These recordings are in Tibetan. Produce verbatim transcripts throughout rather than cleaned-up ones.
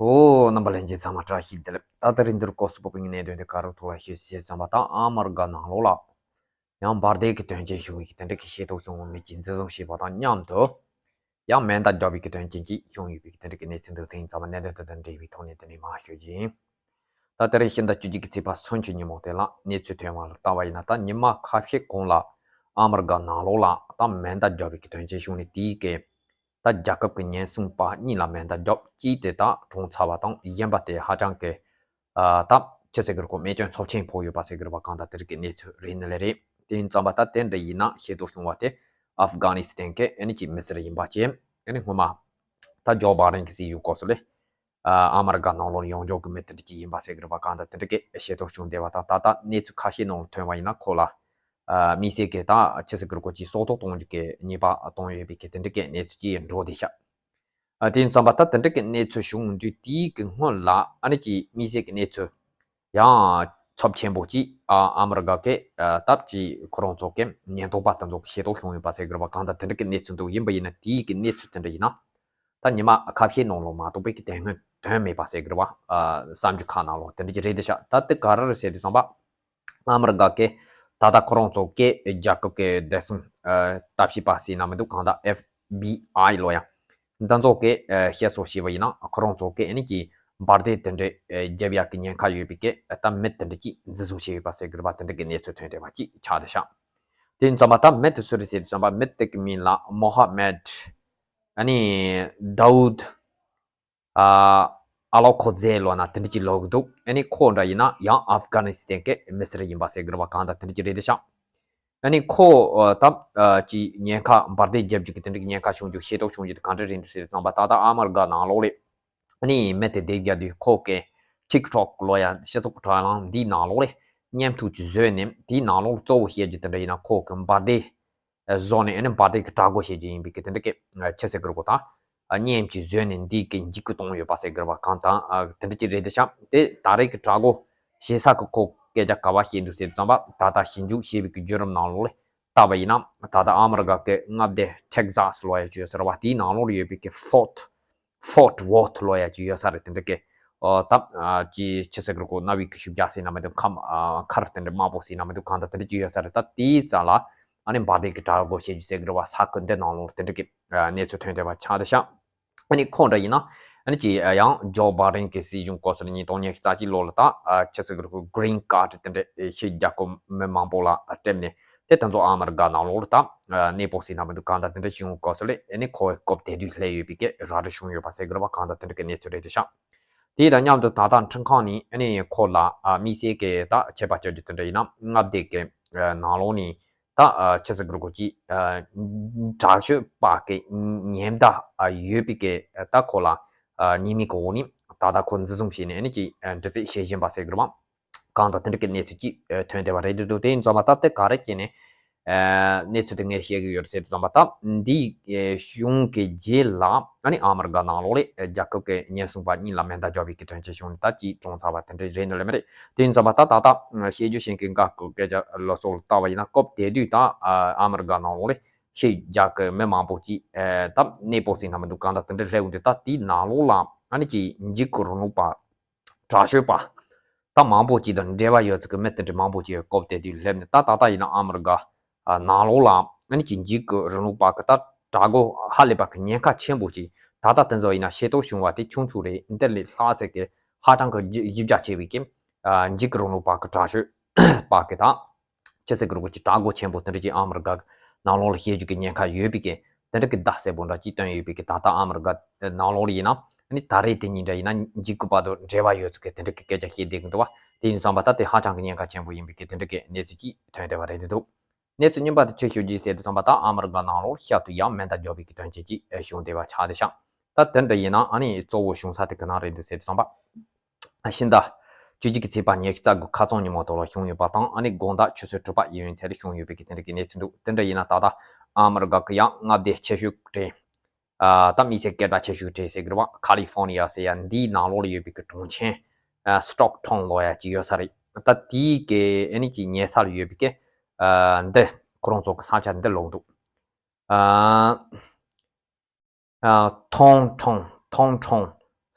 ཨོ། རྣམ་པ་ལྷན་རྒྱས་ཚང་མ་བཀྲ་ཤིས་བདེ་ལེགས། ད་ལྟ་རིང་འདིར་སྐོར་སུ་བབས་པའི་གནད་དོན་དེ་ག་རེ་ཐོག་ལ་ཤོད་ཟེར་ཙམ་པ་དང་། ཨ་མ་རི་ཀ་ནང་ལོགས་ལ་ཡང་འབར་མདེལ་གྱི་དོན་རྐྱེན་བྱུང་བའི་གི་དེ་འདྲ་གི་ཤེས་རྟོགས་བྱུང་བ་མི་གཅིག་འཛིན་བཟུང་བྱས་པ་དང་མཉམ་དུ། ཡང་མེ་མདའ་བརྒྱབ་པའི་གི་དོན་རྐྱེན་གྱིས་བྱུང་ཡོད་པའི་གི་དེ་འདྲ་གི་གནས་ཚུལ་འདུག་དེ་ཡིན་ཙམ་པ་གནད་དོན་དེ་དང་འབྲེལ་བའི་ཐོག་ནས་དེ་ནས་མར་ཤོད་ཀྱི་ཡིན། ད་དེ་རིང་ཕྱི་ཟླ་བཅུ་གཅིག་གི་ཚེས་པ་སོ་གཅིག་ཉིན་མོ་དེ་ལ་གནས་ཚུལ་ཐོན་པ་ལ་ལྟ་བ་ཡིན་ན། ད་ཉི་མ་ཁ་ཤས་གོང་ལ་ཨ་མ་རི་ཀ་ནང་ལོགས་ལ་ད་མེ་མདའ་བརྒྱབ་པའི་གི་དོན་རྐྱེན་བྱུང་ནས། དེའི་གི་ད་རྒྱལ་ཁབ་ཀྱི་ཉེན་སྲུང་པ་གཉིས་ལ་མེ་མདའ་བརྒྱབ། གཅིག་དེ་ད་གྲོངས་ཚར་བ་དང་། གཞན་པ་དེ་ཧ་ཅང་གི་ཨ་ད་ཅི་ཟེར་གི་རེད་གོ། རྨས་སྐྱོན་ཚབས་ཆེན་ཕོག་ཡོད་པ་ཟེར་གི་རེད་པ། གང་ལྟར་དེ་རིགས་ཀྱི་གནས་ཚུལ་རེད་ནི་ལེ་རེད། དེ་ཡིན་ཙམ་པ་ད་དེ་འདྲ་ཡིན་ན་ཤེས་རྟོགས་བྱུང་བ་དེ་ཨབ་གྷ་ནི་སི་ཐན་གི་ཨ་ནི་གཅིག་མི་སེར་ཡིན་པ་བཅས། ཨ་ནི་སྔོན་མ་ད་ཇོ་བྷའི་ཌེན་གི་སྲིད་གཞུང་སྐབས་སུ་ལས་ཨ་ཨ་མ་རི་ཀ་ནང་ལོགས་ཡོང་འབྱོར་གྱི་མི་དེ་འདྲ་ཅིག་ཡིན་པ་ཟེར་གི་རེད་པ། གང་ལྟར་དེ་འདྲ་གི་ཤེས་རྟོགས་བྱུང་བསྡད་པ་དང་། ད་ལྟ་གནས་ཚུལ་ཁ་ཤས་ནང་ལ་ཐོན་པ་ཡིན་ན། ཁོ་ལ་ཨ་དམིགས་བསལ་གྱི་ད་ཅི་ཟེར་གི་རེད་གོ། ཅིག་སྲོག་ཐོག་གཏོང་རྒྱུ་གི་ཉེས་པ་བཏང་ཡོད་པའི་གི་དེ་འདྲ་གི་གནས་ཚུལ་ཅིག་འགྲོ་བསྡད་ཤག་ཨ་དེ་ཡིན་ཙམ་པ་ད་དེ་འདྲ་གི་གནས་ཚུལ་བྱུང་དུས་དེའི་གི་སྔོན་ལ་ཨ་ནི་ཅིག་དམིགས་བསལ་གྱི་གནས་ཚུལ་ཡང་ཚབས་ཆེན་པོ་ཅིག་ཨ་ཨ་མ་རི་ཀ་གི་ཨ་སྟབས་ཀྱིས་ཁོ་རང་ཚོ་གི་ཉེན་རྟོག་པ་དེ་ཚོ་གི་ཤེས་རྟོགས་བྱུང་ཡོད་པ་ཟེར་གི་རེད་པ། གང་ལྟར་དེ་འདྲ་གི་གནས་ཚུལ་འདུག་ཡིན་པ་ཡིན་ན། དེའི་གི་གནས་ཚུལ་དེ་འདྲ་ཡིན་ན་ད་ཉི་མ་ཁ་ཤས་ནང་ལོགས་མ་གཏོགས་པའི་གི་དེ་སྔོན་ཐོན་མེད་པ་ཟེར་གི་རེད་པ། ཨ་གསར་འགྱུར་ཁག་ནང་ལོགས་དེ་འདྲ་ཅིག་རེད་འདུག་ཤག་ད་དེ་ག་རེ་རེད་ཟེར་དུས་ཙམ་པ། ཨ་མ་རི་ཀ་གི་ད་ལྟ་ཁོ་རང་ཚོ་གི་རྒྱལ་ཁབ་ཀྱི་བདེ་སྲུང་ཨ་ལྟ་བྱེད་པ་ཟེར་ན་མི་འདུག་གང་ལྟར་ཨེཕ་བི་ཨའི་ལོ་ཡ། འདི་ཚོ་གི་ཨ་བཤད་སྲོལ་བྱས་པ་ཡིན་ན། ཁོ་རང་ཚོ་གི་ཨ་ནི་ཀྱི་འབར་མདེལ་དེ་འདྲ་ཨ་བརྒྱབ་ཡག་གི་ཉེན་ཁ་ཡོད་པའི་གི་ཨ་ད་མི་དེ་འདྲ་ཅིག་འཛིན་བཟུང་བྱས་ཡོད་པ་ཟེར་གི་རེད་པ། དེ་འདྲ་གི་གནས་ཚུལ་ཐོན་བསྡད་པ་ཅིག་ཆགས་བསྡད་ཤག་དེ་ཡིན་ཙམ་པ་ད་མི་དེ་སུ་རེད་ཟེར་དུས་ཙམ་པ། མི་དེ་གི་མིང་ལ་མོ་ཧ་མེད་ཨ་ནི་དཱ་ཝུད་ཨ་ཨ་ལོ་ཁོ་ཛེ་ལོ་ན་དེ་འདྲ་ཅིག་ལབ་གི་འདུག་ཨ་ནི་ཁོ་འདྲ་ཡིན་ན་ཡང་ཨབ་གྷ་ནི་སི་ཐན་གི་མི་སེར་ཡིན་པ་ཟེར་གི་རེད་པ། གང་ལྟར་དེ་འདྲ་ཅིག་རེད་འདུག་ཤག་ཨ་ནི་ཁོ་ཨ་ད་ཨ་ཅིག་ཉེན་ཁ་འབར་མདེལ་བརྒྱབ་རྒྱུ་གི་དེ་འདྲ་གི་ཉེན་ཁ་བྱུང་རྒྱུ་ཤེས་རྟོགས་བྱུང་རྒྱུ་དེ་གང་འདྲ་རེད་འདུག་ཟེར་དུས་ཙམ་པ། ད་ལྟ་ཨ་མ་རི་ཀ་ནང་ལོགས་ལ་ཨ་ནི་མི་དེ་སྡེབ་བརྒྱབ་དུས། ཁོ་གི་ཊིག་ཊོག་ལོ་ཡ་སྤྱི་ཚོགས་དྲ་ལམ་འདིའི་ནང་ལོགས་ལ་བརྙན་ཐུང་ཅིག་བཟོས་ནས། དེའི་ནང་ལོགས་ལ་གཙོ་བོ་བཤད་རྒྱུ་དེ་འདྲ་ཡིན་ན། ཁོ་གི་འབར་མདེལ་བཟོ་ནས་ཨ་ནི་འབར་མདེལ་གྱི་དྲག་རྒོལ་བྱེད་རྒྱུ་ཡིན་པའི་གི་དེ་འདྲ་གི་ཨ་ཅི་ཟེར་གི་རེད་གོ། ད་ཨ་བརྙན་ཅིག་བཟོས་ནས་འདི་གི་འཇིགས་སྐུལ་བཏང་ཡོད་པ་ཟེར་གི་རེད་པ། གང་ལྟར་ཨ་དེ་འདྲ་ཅིག་རེད་འདུག་ཤག་དེ་ད་རེས་ཀྱི་དྲག་རྒོལ་བྱེད་ས་གི་ཁོ་སྐད་ཆ་ག་པར་བཤད་འདུག་ཟེར་དུས་ཙམ་པ། ད་ལྟ་ཞིབ་འཇུག་བྱས་པའི་གི་བརྒྱུད་རིམ་ནང་ལོགས་ལ་བལྟས་པ་ཡིན་ན། ད་ལྟ་ཨ་མ་རི་ཀ་གི་མངའ་སྡེ་ཊེག་ཟཱས་ལབ་ཡ་ཅིག་ཡོད་ས་རེད་པ། དེའི་ནང་ལོགས་ལ་ཡོད་པའི་གི་ཕོར་ཊི་ཕོར་ཊི་ཝོར་ཐི་ལབ་ཡ་ཅིག་ཡོད་ས་རེད། དེ་འདྲ་གི་ཨོ་ད་ཨ་ཅི་ཅི་ཟེར་གི་རེད་གོ། གནའ་བོའི་གི་ཤུབས་རྒྱག་ཟེར་ན་མི་འདུག་ཁམས་ཨ་མཁར་དེ་འདྲ་དམར་པོ་ཟེར་ན་མི་འདུག་གང་ལྟར་དེ་འདྲ་ཅིག་ཡོད་ས་རེད། ད་དེའི་རྩ་ལ་ཨ་ནི་འབར་མདེལ་གྱི་དྲག་རྒོལ་བྱེད་རྒྱུ་ཟེར་གི་རེད་པ། ས་ཁུལ་འདི་ནང་ལོགས་དེ་འདྲ་གི་ཨ་གནས་ཚུལ་ཐོན་བསྡད་པ་ཆགས་བསྡད་ཤག་ཨ་ནི་ཁོ་འདྲ་ཡིན་ན་ཨ་ནི་ཅི་ཨ་ཡང་ཇོ་བྷའི་ཌེན་གྱི་སྲིད་གཞུང་སྐབས་སུ་ཉིས་སྟོང་ཉི་ཤུ་རྩ་གཅིག་ལོ་ལ་ད་ཨ་ཅི་ཟེར་གི་རེད་གོ། གྷི་རིན་ཀཱཌ་དེ་འདྲ་ཨེ་ཤི་ཡའི་རྒྱལ་ཁབ་མི་མང་པོ་ལ་སྤྲད་ནས། དེ་ད་ཚོ་ཨ་མ་རི་ཀ་ནང་ལོགས་ལ་ད་ཨ་གནས་སྤོ་ཟེར་ན་མི་འདུག་གང་ལྟར་དེ་འདྲ་བྱུང་སྐབས་སུ་ལ་ཨ་ནི་ཁོ་སྐབས་དེ་དུས་སླེབས་ཡོད་པའི་གི་ར་སྤྲོད་བྱུང་ཡོད་པ་ཟེར་གི་རེད་པ། གང་ལྟར་དེ་འདྲ་གི་གནས་ཚུལ་རེད་འདུག་ཤག་དེ་དང་མཉམ་དུ་ད་ལྟ་ཁྲིམས་ཁང་ནས་ཨ་ནི་ཁོ་ལ་ཨ་དམིགས་བསལ་གྱི་ད་ཆད་པ་གཅོད་རྒྱུ་དེ་འདྲ་ཡིན་ན། མངའ་སྡེ་གི་ཨ་ནང་ལོགས་ནས་ད་ཨ་ཅི་ཟེར་གི་རེད་གོ། ཅིག་ཨ་དྲག་སྤྱོད་པ་གི་ཉེན་བརྡ་ཨ་ཡོད་པའི་གི་ད་ཁོ་ལ་ཨ་ཉེས་མིང་གི་འོག་ནས་ད་ལྟ་ཁོ་འཛིན་བཟུང་བྱས་ནས་ཨ་ནི་ཅིག་ཨ་འདྲི་རྩད་བྱེད་བཞིན་པ་ཟེར་གི་རེད་པ། གང་དང་དེ་འདྲ་གི་གནས་ཚུལ་ཅིག་ཨ་ཐོན་བསྡད་པ་རེད་འདུག་དེ་ཡིན་ཙམ་པ་ད་དེ་ག་རེ་བྱས་ནས་ཨ་གནས་ཚུལ་དེ་ངས་བཤད་གི་ཡོད་ཟེར་ཙམ་པ། ད་འདི་ཨ་བྱུང་གི་རྗེས་ལ་ཨ་ནི་ཨ་མ་རི་ཀ་ནང་ལོགས་ལ་ཨ་རྒྱལ་ཁབ་ཀྱི་ཉེན་སྲུང་པ་གཉིས་ལ་མེ་མདའ་བརྒྱབ་པའི་གི་དོན་རྐྱེན་བྱུང་ནས་ད་ཅིག་གྲོངས་ཚར་བ་དེ་འདྲ་རེད་ནི་ལེ་མ་རེད། དེ་ཡིན་ཙམ་པ་ད་ད་ལྟ་ཨ་བཤད་རྒྱུ་བྱེད་མཁན་འགའ་གི་སྐད་ཆ་ལ་སོགས་ལ་བལྟས་པ་ཡིན་ན། སྐབས་དེ་དུས་ད་ཨ་ཨ་མ་རི་ཀ་ནང་ལོགས་ལ་ཕྱི་རྒྱལ་གྱི་མི་མང་པོ་ཅིག་ཨ་ད་གནས་སྤོ་ཟེར་ན་མི་འདུག་གང་ལྟར་དེ་འདྲ་སླེབས་ཡོང་དུས། ད་དེའི་ནང་ལོགས་ལ་ཨ་ནི་ཅིག་འཇིགས་སྐུལ་རིང་ལུགས་པ་དྲག་སྤྱོད་པ་ད་མང་པོ་ཅིག་དང་འབྲེལ་བ་ཡོད་ཚུལ་གྱི་མི་དེ་འདྲ་མང་པོ་ཅིག་སྐབས་དེ་དུས་སླེབས་ནས། ད་ད་ལྟ་ཡིན་ན་ཨ་མ་རི་ཀ་ཨ་ནང་ལོགས་ལ་ཨ་ནི་ཅིག་འཇིགས་སྐུལ་རིང་ལུགས་པ་གི་ད་དྲག་རྒོལ་ཧ་ལས་པ་གི་ཉེན་ཁ་ཆེན་པོ་ཅིག་ད་ལྟ་དེ་ཚོ་ཡིན་ན་ཤེས་རྟོགས་བྱུང་བ་དེ་ཆུང་ཆུང་རེད། འདི་ལས་ལྷག་ཟེར་གི་ཧ་ཅང་གི་གཞི་གཞི་རྒྱ་ཆེ་བའི་གི་ཨ་འཇིགས་སྐུལ་རིང་ལུགས་པ་གི་དྲག་སྤྱོད་པ་གི་ད་ཅི་ཟེར་གི་རེད་གོ། ཅིག་དྲག་རྒོལ་ཆེན་པོ་དེ་འདྲ་ཅིག་ཨ་མ་རི་ཀ་ནང་ལོགས་ལ་བྱེད་རྒྱུ་གི་ཉེན་ཁ་ཡོད་པའི་གི་དེ་འདྲ་གི་བརྡ་གསལ་པོ་འདྲ་ཅིག་བཏོན་ཡོད་པའི་གི། ད་ལྟ་ཨ་མ་རི་ཀ་ནང་ལོགས་ལ་ཡིན་ན་ཨ་ནི་ད་རེས་དེ་ཉིན་འདྲ་ཡིན་ན་འཇིགས་སྐུལ་པ་དང་འབྲེལ་བ་ཡོད་ཚུལ་གི་དེ་འདྲ་གི་སྐད་ཆ་བཤད་བསྡད་གི་འདུག་པ། དེ་ཡིན་ཙམ་པ་ད་དེ་ཧ་ཅང་གི་ཉེན་ཁ་ཆེན་པོ་ཡིན་པའི་གི་དེ་འདྲ་གི་གནས་ཚུལ་ཅིག་ཐོན་བསྡད་པ་རེད་འདུག་གནས་ཚུལ་རྙིང་པ་དེ་ཅིག་ཞུ་རྒྱུ་ཟེར་དུས་ཙམ་པ། ད་ཨ་མ་རི་ཀ་ནང་ལོགས་ཤར་དུ་ཡང་མེ་མདའ་བརྒྱབ་པའི་གི་དོན་རྐྱེན་ཅིག་བྱུང་བསྡད་པ་ཆགས་བསྡད་ཤག་ད་དེ་འདྲ་ཡིན་ན་ཨ་ནི་གཙོ་བོ་བྱུང་ས་དེ་ག་ན་རེད་འདུག་ཟེར་དུས་ཙམ་པ། ཕྱི་ཟླ་བཅུ་གཅིག་གི་ཚེས་པ་ཉི་ཤུ་རྩ་དགུ་ཁ་རྩང་ཉིན་མོ་ཐོག་ལ་བྱུང་ཡོད་པ་དང་། ཨ་ནི་དགོང་དག་ཆུ་ཚོད་དྲུག་པ་ཡིན་ཡུན་ཚད་ལ་བྱུང་ཡོད་པའི་གི་དེ་འདྲ་གི་གནས་ཚུལ་འདུག་དེ་འདྲ་ཡིན་ན་ད་ལྟ་ཨ་མ་རི་ཀ་གི་ཡང་མངའ་སྡེ་ཆེ་ཤོས་གྲས། ཨ་ད་དམིགས་བསལ་སྐད་གྲགས་ཆེ་ཤོས་གྲས་ཟེར་གི་རེད་པ། ཁ་ལི་ཧྥོ་ནི་ཡ་ཟེར་ཡ་འདིའི་ནང་ལོགས་ལ་ཡོད་པའི་གི་གྲོང་ཆེན་ཨ་སི་ཊོག་ཊོན་ལབ་ཡ་ཅིག་ཡོད་ས་རེད། ད་དེའི་གི་ཨ་ནི་ཅིག་ཉེ་ས་ལ་ཡོད་པའི་གི་ཨ་འདི་ཁོ་རང་ཚོ་གི་ས་ཆ་འདི་ལབ་འདུག་ཨ། ཨ་ཐོང་ཁྲོང་ཐོང་ཁྲོང་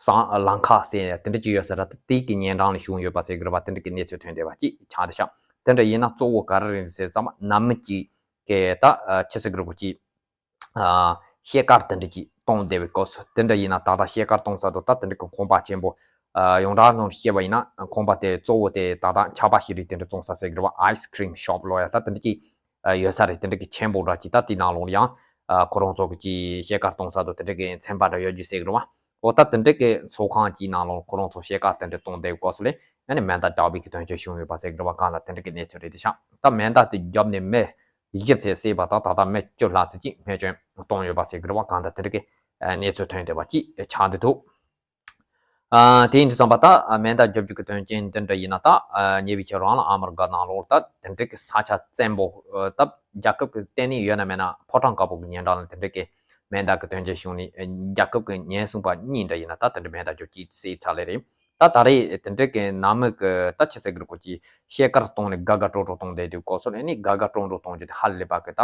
ཟངས་ལམ་ཁ་ཟེར་དེ་འདྲ་ཅིག་ཡོད་ས་རེད། ད་དེ་གི་ཉེ་འགྲམ་ལ་བྱུང་ཡོད་པ་ཟེར་གི་རེད་བ། དེ་འདྲ་གི་གནས་ཚུལ་ཐོན་བསྡད་པ་ཅིག་ཆགས་བསྡད་ཤག་དེ་འདྲ་ཡིན་ན་གཙོ་བོ་ག་རེ་རེད་ཟེར་ཙམ་ནང་མི་གཅིག་གིས་ད་ཆི་ཟེར་གི་རེད་གོ་ཅིག་ཤེལ་དཀར་དེ་འདྲ་ཅིག་གཏོང་བསྡད་པའི་སྐབས་སུ། དེ་འདྲ་ཡིན་ན་ད་ལྟ་ཤེལ་དཀར་གཏོང་ས་དང་ད་དེ་འདྲ་གི་ཁང་པ་ཆེན་པོ་ཡོངས་གྲགས་ནང་བཤད་པ་ཡིན་ན་ཁང་པ་དེ་གཙོ་བོ་དེ་ད་ལྟ་ཆར་པ་ཤེལ་རིགས་དེ་འདྲ་བཙོང་ས་ཟེར་གི་རེད་བ། ice cream shop ལབ་ཡ་ད་དེ་འདྲ་ཅིག་ཡོད་ས་རེད། དེ་འདྲ་གི་ཆེན་པོ་འདྲ་ཅིག་ད་དེའི་ནང་ལོགས་ལ་ཡང་ཁོ་རང་ཚོ་གི་ཅིག་ཤེལ་དཀར་གཏོང་ས་དང་དེ་འདྲ་གི་ཚན་པ་འདྲ་ཡོད་རྒྱུ་ཟེར་གི་རེད་བ། འོ་ད་དེ་འདྲ་གི་ཚོགས་ཁང་གི་ནང་ལོགས་ཁོ་རང་ཚོ་ཤེལ་དཀར་དེ་འདྲ་གཏོང་བསྡད་པའི་སྐབས་སུ་ལས་ཡང་ནི་མེ་མདའ་བརྒྱབ་པའི་གི་དོན་རྐྱེན་བྱུང་ཡོད་པ་ཟེར་གི་རེད་བ། གང་ལ་དེ་འདྲ་གི་གནས་ཚུལ་རེད་དེ་ཤག་ད་མེ་མདའ་དེ་བརྒྱབ་ནས་མི་བཞི་ཙམ་བསད་པ་དང་ད་ལྟ་མི་བཅུ་ལྷག་ཙམ་ཅིག་རྨས་སྐྱོན་བཏང་ཡོད་པ་ཟེར་གི་རེད་བ། གང་ལྟར་དེ་འདྲ་གི་གནས་ཚུལ་ཐོན་བསྡད་པ་ཅིག་ཆགས་བསྡད་འདུག་ཨ། དེ་ཡིན་དུས་ཙམ་པ་ད་མེ་མདའ་བརྒྱབ་རྒྱུ་གི་དོན་རྐྱེན་འདི་འདྲ་ཡིན་ན་ད་ཉེ་བའི་ཆར་རང་ལ་ཨ་མི་རི་ཀ་ནང་ལོགས་ད་དེ་འདྲ་གི་ས་ཆ་བཙན་པོ་ད་རྒྱལ་ཁབ་ཀྱི་ལྟེ་གནས་ཡོད་ན་མེད་ན་ཕོ་བྲང་དཀར་པོ་གི་ཉེ་འགྲམ་ལ་དེ་འདྲ་གི་མེ་མདའ་གི་དོན་རྐྱེན་བྱུང་ནས་རྒྱལ་ཁབ་ཀྱི་ཉེན་སྲུང་པ་གཉིས་འདྲ་ཡིན་ན་ད་དེ་འདྲ་མེ་མདའ་བརྒྱབ་ཀྱིས་བསད་ཚར་ལེ་རེད། ད་ད་རེས་དེ་འདྲ་གི་ནང་མི་གི་ད་ཆི་ཟེར་གི་རེད་གོ་ཅིག་ཤེལ་དཀར་གཏོང་ནས་དགའ་དགའ་སྤྲོ་སྤྲོ་གཏོང་བསྡད་དུས་སྐབས་སུ་ཨ་ནི་དགའ་དགའ་སྤྲོ་སྤྲོ་གཏོང་རྒྱུ་དེ་ཧ་ལས་པ་གི་ད་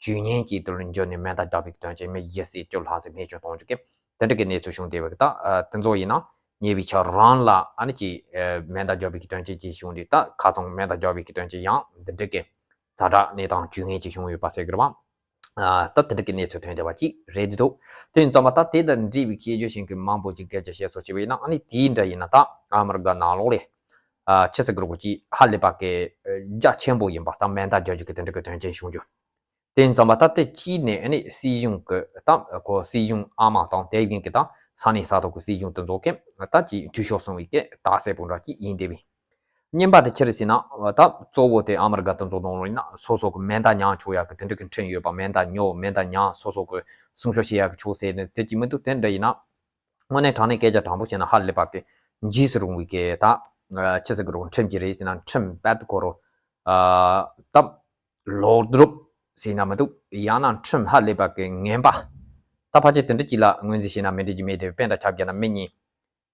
ཇུས་ངན་གྱི་དུ་ལ་འགྱུར་ནས་མེ་མདའ་བརྒྱབ་པའི་དོན་རྐྱེན་མི་བཞི་བསད་བཅུ་ལྷག་ཙམ་རྨས་སྐྱོན་གཏོང་རྒྱུ་གི་དེ་འདྲ་གི་གནས་ཚུལ་བྱུང་བསྡད་པ་གི་ད་དེ་ཚོ་ཡིན་ན་ཉེ་བའི་ཆར་རང་ལ་ཨ་ནི་ཅིག་མེ་མདའ་བརྒྱབ་པའི་གི་དོན་རྐྱེན་ཅིག་བྱུང་དུས་ད་ཁ་ཚང་མེ་མདའ་བརྒྱབ་པའི་གི་དོན་རྐྱེན་ཡང་འདི་འདྲ་གི་ཛ་དྲག་གནས་སྟངས་ཇུས་ངན་ཅིག་བྱུང་ཡོད་པ་ཟེར་གི་རེད་བ། ད་དེ་འདྲ་གི་གནས་ཚུལ་ཐོན་བསྡད་པ་ཅིག་རེད་འདུག་དེ་ཡིན་ཙང་མ་ད་དེ་དང་འབྲེལ་བའི་སྐད་ཆ་བཤད་མཁན་མང་པོ་ཅིག་སྐད་ཆ་བཤད་སོགས་བྱས་པ་ཡིན་ན་ཨ་ནི་དེའི་འདྲ་ཡིན་ན་ད་ཨ་མི་རི་ཀ་ནང་ལོགས་ལ་ཆི་ཟེར་གི་རེད་གོ་ཅིག་ཧ་ལས་པ་གི་རྒྱ་ཆེན་པོ་ཡིན་པ་ད་མེ་མདའ་རྒྱག་རྒྱུ་གི་དེ་འདྲ་གི་དོན་རྐྱེན་བྱུང་རྒྱུ། དེ་ཡིན་ཙང་མ་ད་དེ་གཅིག་ནས་ཨ་ནི་སྲིད་གཞུང་གི་ད་ཁོ་སྲིད་གཞུང་ཨ་མ་དང་དེ་བཞིན་གི་ད་ས་གནས་ས་ཐོག་གི་སྲིད་གཞུང་དེ་ཚོ་གི་ད་ཅིག་འཐུས་ཤོར་སོང་བའི་གི་རྟགས་གསལ་པོ་འདྲ་ཅིག་ཡིན་བསྡད་པས། གཉིས་པ་དེ་ཅི་རེད་ཟེར་ན། ད་གཙོ་བོ་དེ་ཨ་མི་རི་ཀ་དེ་ཚོ་ནང་ལོགས་ཡིན་ན་སོ་སོ་གི་མེ་མདའ་མྱངས་ཆོག་ཡག་གི་དེ་འདྲ་གི་ཁྲིམས་ཡོད་པ། མེ་མདའ་ཉོ་མེ་མདའ་མྱངས་སོ་སོ་གི་སྲུང་སྐྱོབ་བྱེད་ཡག་གི་ཆོག་ཟེར་ནས་དེ་ཅིག་མི་འདུག་དེ་འདྲ་ཡིན་ན་དངོས་གནས་དྲང་གནས་སྐད་ཆ་དྲང་པོ་བཤད་ན་ཧ་ལས་པ་གི་འཇིགས་སུ་རུང་བའི་གི་ད་ཆི་ཟེར་གི་རུང་ཁྲིམས་ཅིག་རེད་ཟེར་ན་ཁྲིམས་དཔེ་ཁོ་རུ་ད་ལོག་སྒྲུབ་ཟེར་ན་མི་འདུག་ཡང་ན་ཁྲིམས་ཧ་ལས་པ་གི་ངན་པ། ད་ཕལ་ཆེར་དེ་འདྲ་ཅིག་ལ་ངོས་འཛིན་བྱས་ན་མི་འགྲིག་རྒྱུ་མེད་དེ། དཔེ་འདྲ་ཆ་བཞག་ན་མི་གཉིས་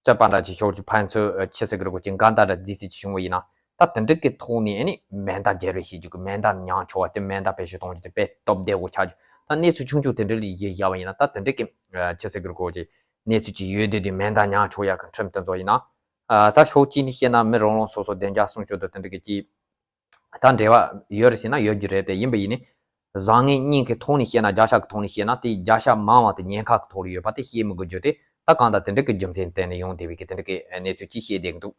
རྩོད་པ་འདྲ་ཅིག་ཤོར་གྱི་ཕན་ཚུན་ཆི་ཟེར་གི་རེད་གོ་ཅིག་འགལ་ཟླ་འདྲ་རྫིག་རྫིག་ཅིག་བྱུང་བ་ཡིན་ན། ད་དེ་འདྲ་གི་ཐོག་ནས་ཨ་ནི་མེ་མདའ་སྦྱར་བའི་བྱེད་རྒྱུ་གི་མེ་མདའ་མྱངས་ཆོག་པ་དེ་མེ་མདའ་བེད་སྤྱོད་གཏོང་རྒྱུ་དེ་དཔེ་སྟབས་བདེ་བོ་ཆགས་རྒྱུ། ད་གནས་ཚུལ་ཆུང་ཆུང་དེ་འདྲ་ལ་ཡིད་བཞག་པ་ཡིན་ན་ད་དེ་འདྲ་གི་ཆི་ཟེར་གི་རེད་གོ་ཅིག་གནས་ཚུལ་ཅིག་ཡོད་དུས་དེ་མེ་མདའ་མྱངས་ཆོག་ཡག་གི་ཁྲིམས་དེ་ཚོ་ཡིན་ན། ད་ཕྱོགས་གཅིག་ནས་བཤད་ན་མི་རང་རང་སོ་སོ་བདེ་འཇགས་སྲུང་སྐྱོབ་དང་དེ་འདྲ་གི་ཅིག་ད་འབྲེལ་བ་ཡོད་རེད་ཟེར་ན་ཡོད་རྒྱུ་རེད་དེ། ཡིན་པ་ཡིན་ནི། བཟང་ངན་གཉིས་ཀྱི་ཐོག་ནས་བཤད་ན། བརྒྱ་ཆ་གི་ཐོག་ནས་བཤད་ན་དེ་བརྒྱ་ཆ་མང་བ་དེ་ཉེན་ཁ་གི་ཐོག་ལ་ཡོད་པ་དེ་བཤད་མི་དགོས་རྒྱུ་དེ། ད་གང་ལྟར་དེ་འདྲ་གི་རྒྱུ་མཚན་བརྟེན་ནས་ཡོང་བསྡད་པའི་གི་དེ་འདྲ་གི་གནས་ཚུལ་ཅིག་བཤད་བསྡད་ཀྱི་འདུག་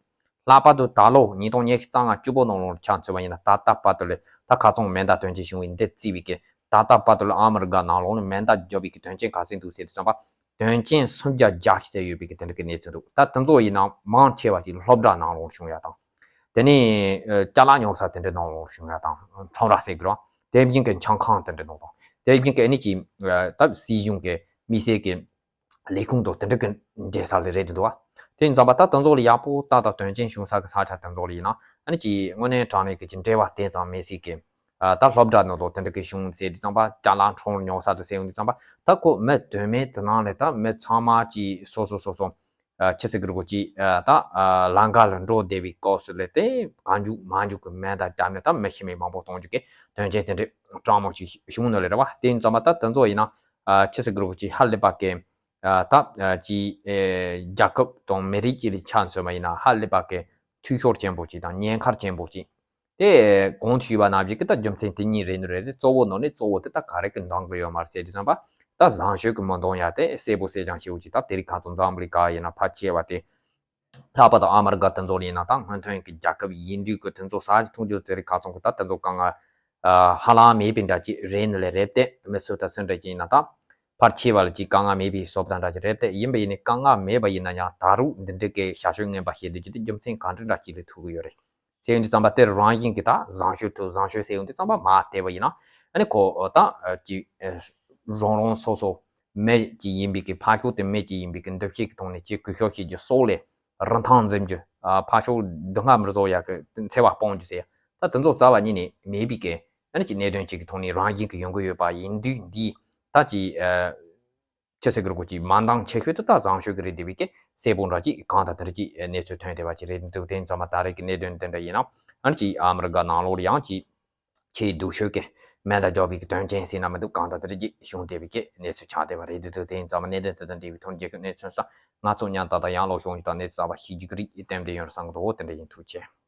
ལྷག་པར་དུ་ད་ལོ་ཉིས་སྟོང་ཉི་ཤུ་རྩ་ལྔ་བཅུ་པོ་ནང་ལོགས་ཆ་མཚོན་པ་ཡིན་ན། ད་ལྟ་བར་དུ་ལ་ད་ཁ་ཚང་མེ་མདའ་དོན་རྐྱེན་བྱུང་བའི་འདི་བརྩིས་པའི་གི་ད་ལྟ་བར་དུ་ལ་ཨ་མི་རི་ཀ་ནང་ལོགས་ནས་མེ་མདའ་བརྒྱབ་པའི་གི་དོན་རྐྱེན་ག་ཚད་འདུག་ཟེར་དུས་ཙམ་པ། དོན་རྐྱེན་སུམ་བརྒྱ་བརྒྱ་ཞིག་ཙམ་ཡོད་པའི་གི་དེ་འདྲ་གི་གནས་ཚུལ་འདུག་ད་དེ་ཚོ་ཡིན་ན་མང་ཆེ་བ་ཞིག་སློབ་གྲྭ་ནང་ལོགས་བྱུང་ཡ་དང་། དེ་ནས་ཨ་ཅ་ལག་ཉོ་ས་དེ་འདྲ་ནང་ལོགས་བྱུང་ཡ་དང་། ཁྲོམ་ར་ཟེར་གི་རེད། དེ་བཞིན་གི་ཆང་ཁང་དེ་འདྲ་ནང་དང་། དེ་བཞིན་གི་ཨ་ནི་ཅིག་ཨ་ད་སྲིད་གཞུང་གི་དམིགས་བསལ་གི་ལས་ཁུངས་དང་དེ་འདྲ་གི་འབྲེལ་ས་ལ་རེད་འདུག་བ། དེ་ཡིན་ཙམ་པ་ད་དེ་ཚོ་ལ་ཡག་པོ་ཏག་ཏག་དོན་རྐྱེན་བྱུང་ས་གི་ས་ཆ་དེ་ཚོ་ལ་ཡིན་ན་ཨ་ནི་ཅིག་དངོས་གནས་དྲང་གནས་གི་ཅིག་འབྲེལ་བ་དེ་ཙམ་མེད་སྲིད་གི། ཨ་ད་སློབ་གྲྭ་ནང་དང་དེ་འདྲ་གི་བྱུང་ཟེར་དུས་ཙམ་པ། ཅ་ལག་ཁྲོམ་ཉོ་ས་དང་ཟེར་ཡོང་དུས་ཙམ་པ། ད་ཁོ་མི་དོན་མེད་དེ་ནང་ལས་ད་མི་ཚང་མ་ཅིག་སོ་སོ་སོ་སོ་ཨ་ཆི་ཟེར་གི་རེད་གོ་ཅིག་ཨ་ད་ཨ་ལམ་ཁ་ལ་འགྲོ་བསྡད་པའི་སྐབས་སུ་ལས་དེ་གང་འཇུག་མ་འཇུག་གི་མེ་མདའ་བརྒྱབ་ནས་ད་མི་ཤི་རྨས་མང་པོ་གཏོང་རྒྱུ་གི་དོན་རྐྱེན་དེ་འདྲ་སྤྲང་མོ་ཅིག་བྱུང་ནི་ལས་རེད་བ། དེ་ཡིན་ཙམ་པ་ད་དེ་ཚོ་ཡིན་ན་ཨ་ཆི་ཟེར་གི་རེད་གོ་ཅིག་ཧ་ལས་པ་གི་ཨ་ད་ཨ་ཅིག་ཨེ་རྒྱལ་ཁབ་དང་མི་རིགས་ཅིག་ལ་ཆ་མཚོན་པ་ཡིན་ན་ཧ་ལས་པ་གི་འཐུས་ཤོར་ཆེན་པོ་ཅིག་དང་ཉེན་ཁ་ཆེན་པོ་ཅིག་དེ་གོང་དུ་ཞུས་པ་ནང་བཞིན་གྱི་ད་རྒྱུ་མཚན་དེ་གཉིས་རེད་ནི་རེད་དེ། གཙོ་བོ་ནང་ནས་གཙོ་བོ་དེ་ད་ག་རེ་གི་འདང་གི་ཡོད་མ་རེད་ཟེར་དུས་ཙམ་པ། ད་བཟང་སྤྱོད་ཀྱི་མི་འདང་ཡ་དེ་གསལ་པོ་གསལ་རྐྱང་ཞེ་པོ་ཅིག་ད་དེ་རིང་ཁ་སང་འཛམ་བུ་གླིང་ག་ཡིན་ན་ཕལ་ཆེ་བ་དེ། ལྷག་པར་དུ་ཨ་མི་རི་ཀ་དེ་ཚོ་ལ་ཡིན་ན་ད་སྔོན་ཐོན་གྱི་རྒྱལ་ཁབ་ཡིན་དུས་ཀྱི་དེ་ཚོ་ཟ་རྒྱུ་འཐུང་རྒྱུ་དེ་རིང་ཁ་སང་གི་ད་དེ་ཚོ་དཀའ་ངལ་ཧ་ལམ་མེད་པའི་འདྲ་ཅིག་རེད་ནི་ལས་རེད་དེ། མི་སུ་དང་སུ་འདྲ་ཅིག་ཡིན་ན་ད་ཕལ་ཆེ་བ་ལ་ཅིག་དཀའ་ངལ་མེད་པའི་བཟོ་ལྟ་འདྲ་ཅིག་རེད་དེ། ཡིན་པ་ཡིན་ན་ཡང་ད་རུང་འདི་འདྲ་གི་བྱ་སྤྱོད་ངན་པ་བྱེད་བསྡད་རྒྱུ་དེ་རྒྱུ་མཚན་ག་འདྲ་འདྲ་ཅིག་ལ་ཐུག་གི་ཡོད་རེད། ཟེར་ཡོང་དུས་ཙམ་པ་དེ་རང་བཞིན་གྱིས་ད་བཟང་སྤྱོད་དུ་བཟང་སྤྱོད་ཟེར་ཡོང་དུས་ཙམ་པ་མ་བལྟས་པ་ཡིན་ན། ཨ་ནི་ཁོ་ད་ཅིག་རང་རང་སོ་སོ་མི་ཅིག་ཡིན་པའི་གི་ཕ་ཤུལ་དེ་མི་ཅིག་ཡིན་པའི་གི་འདུ་ཤེས་ཀྱི་ཐོག་ནས་ཅིག་གུས་ཞབས་བྱེད་རྒྱུ་སོགས་ལས་རིན་ཐང་འཛིན་རྒྱུ། ཕ་ཤུལ་སྡུག་བསྔལ་མི་བཟོ་ཡག་གི་འཚེ་བ་སྤོང་རྒྱུ་ཟེར་ད་དེ་ཚོ་རྩ་བ་ཉིད་ནས་མེད་པའི་གི་ཨ་ནི་ཅིག་གནད་དོན་ཅིག་གི་ཐོག་ནས་རང་བཞིན་གྱིས་ཡོང་གི་ཡོད་པ་ཡིན་དུས་འདིའི་ད་ཅིག་ཆི་ཟེར་གི་རེད་གོ་ཅིག་མ་འདང་ཆེ་ཤོས་དེ་ད་བཟང་ཤོས་ཀྱི་རེད་འདི་བའི་གི་གསལ་པོ་འདྲ་ཅིག་གང་དང་དེ་འདྲ་ཅིག་གནས་ཚུལ་ཐོན་བསྡད་པ་ཅིག་རེད་འདུག་དེ་ཡིན་ཙང་མ་ད་རེས་ཀྱི་གནད་དོན་དེ་འདྲ་ཡིན་ན་ཨ་ནི་ཅིག་ཨ་མི་རི་ཀ་ནང་ལོགས་ལ་ཡང་ཅིག་ཆེས་སྡུག་ཤོས་ཀྱི་ སྨན་དང་སྦྱོར་བའི་དོན་རྐྱེན་ཟེར་ན་མི་འདུག་གང་ལྟར་དེ་རིགས་བྱུང་བསྡད་པའི་གི་གནས་ཚུལ་ཆགས་བསྡད་པ་རེད། འདི་དུས་དེ་ཡིན་ཙང་མ་གནད་དོན་དེ་དང་འབྲེལ་བའི་ཐོག་རྒྱལ་ཁབ་གནས་ཚུལ་སོགས་ང་ཚོ་ཉམས་ཏག་ཏག་ཡང་ལོག་ཤོང་རྒྱུ་དང་གནས་ཚུལ་གསར་པ་ཤེས་རྒྱུ་གི་རིགས་གཏན་འབྲས་ཡོང་རུ་སང་གི་འདུག་དེ་འདྲ་ཡིན། ཐུགས་རྗེ་ཆེ།